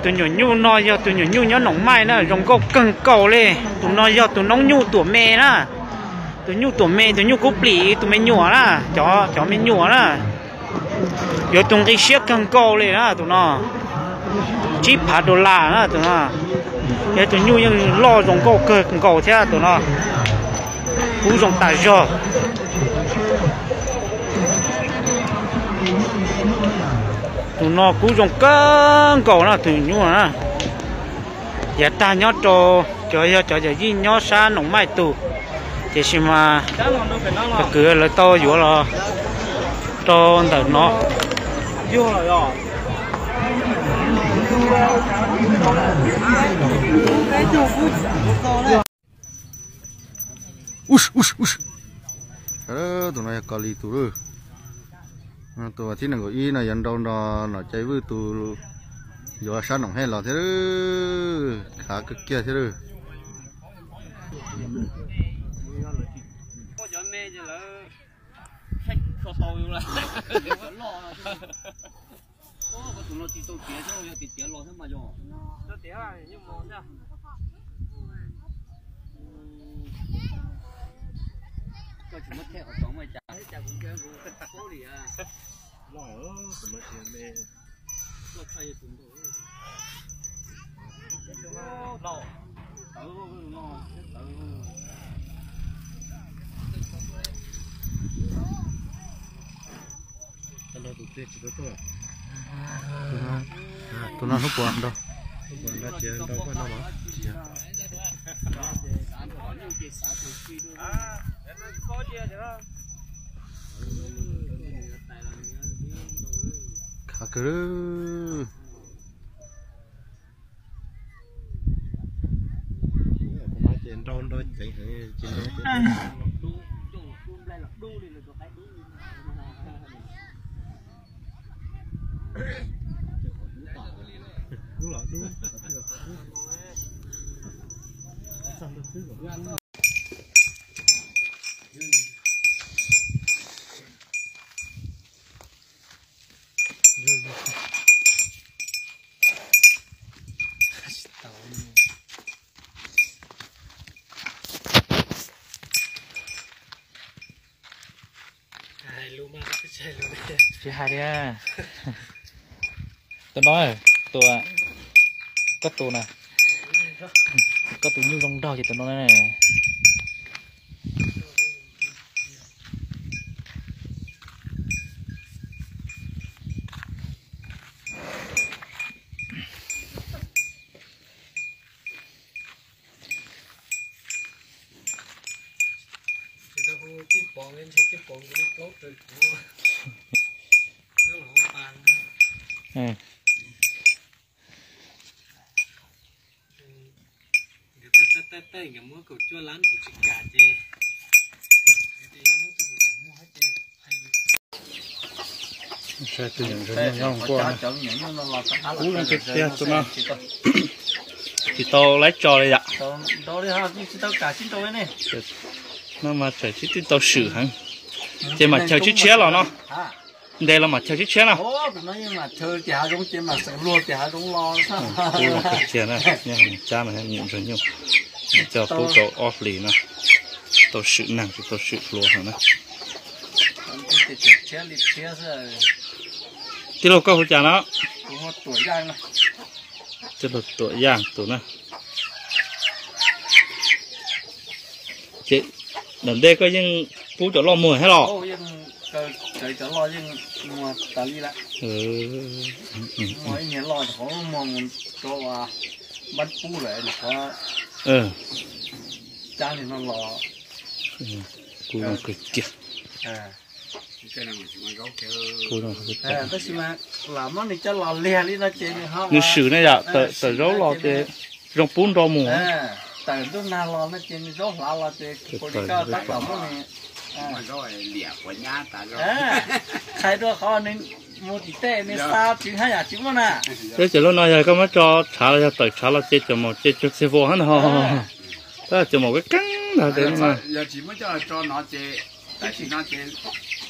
Tus nyuam nyuj no yog tus nyuam nyuj nyob Noom Maij na, zoo nkauj kawg nkaus li. Tus no yog tus noob nyuj tuam me na. Tus nyuj tuam me, tus nyuj kub plis, tus me nyuam na, cov, cov me nyuam na. Yuav tus nqi siab kawg nkaus li na tus no. Tsib phav dollar na tus no. Yog tus nyuj yeej loj zoo nkauj kawg nkaus thiab tus no. Kub zoo tas zog. Tus no kub zoo kawg nkaus na tus nyuj na. Yav tag nyob rau cov, yog cov yawm yij nyob sab Noom Maij tus, tiam sis mas cov kwv lawv tau yuav los rau ntawm no. Tus no yog Kos Lis tus lawm. Tus thib nees nkaum ib no yuav nrau nrog Nom Cai Vwj tus yuav sab Noom Hej los thiab. Khav kawg kiag thiab lawm. Tus no hnub puas nrau? Hnub puas nrau ces nrau koj no mas. Khav kawg. Ces nrau nrau ceev heev ces nrau. Tsis hais li. Tus no, tus, koj tus na, koj tus nyuj zoo nraug ces tus no na. Saib tus nyuam ntsuag nyob nkuaj, kub leej tiag tiag tus no. Tsis tau laib tso li yom. No mas tseem tsis tau swm heev, ces mam chaw tshiab tshiab los no. Ntes los mam chaw tshiab tshiab no. Kub leej tiag tiag na, nyob hauv cab no, nyuam ntsuag nyuj. Coj pub rau ob hlis no, tau swm neeg tsis tau swm hluas heev na. Tij laug koj hu cas no? Tij laug Tuam Yaj tus na. Ces daim ntej koj yeej pub cov loj muag thiab los? Kub zoo kawg kiag. Tab sis mas lam muab nws coj los liag li no ces nws ho, nws swm ne yom, tawm zaub los ces zoo pub nrau mus. Tawm ntuj nag los no ces nws zaub hlav los ces kuv li koj tab tom muab nws qhais dua qhov nws mus tim tej nws xa tsis haj yam tsis muaj na. Peb cov lub no yog koj muab tso tshav los yog tawm tshav los ces cov maum ces cuag txiag vos hab no. Tab cov maum keeb keeb ntag. Yog tsis muab coj los tso no ces tam sim no ces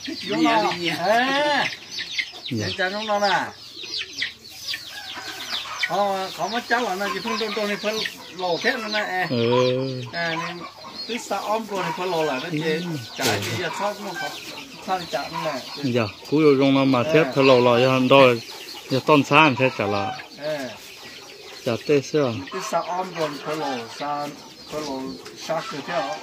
nyias li nyias. Nyias. Cas zoo no na. Qhov muab cab los no ces pheej nrau nrau niag phaw laus thiab no na. Twb xa ob npluag niag phaw laus lawm no ces tsam ces yog txhob muaj qhov txhob li cas no. Yog kub zoo zoo no mas thiab phaw laus los yog nrau, yog toj ntxhab thiab tsam los cas tej xwb. Twb xa ob npluag phaw laus, phaw laus sab kawg thiab os.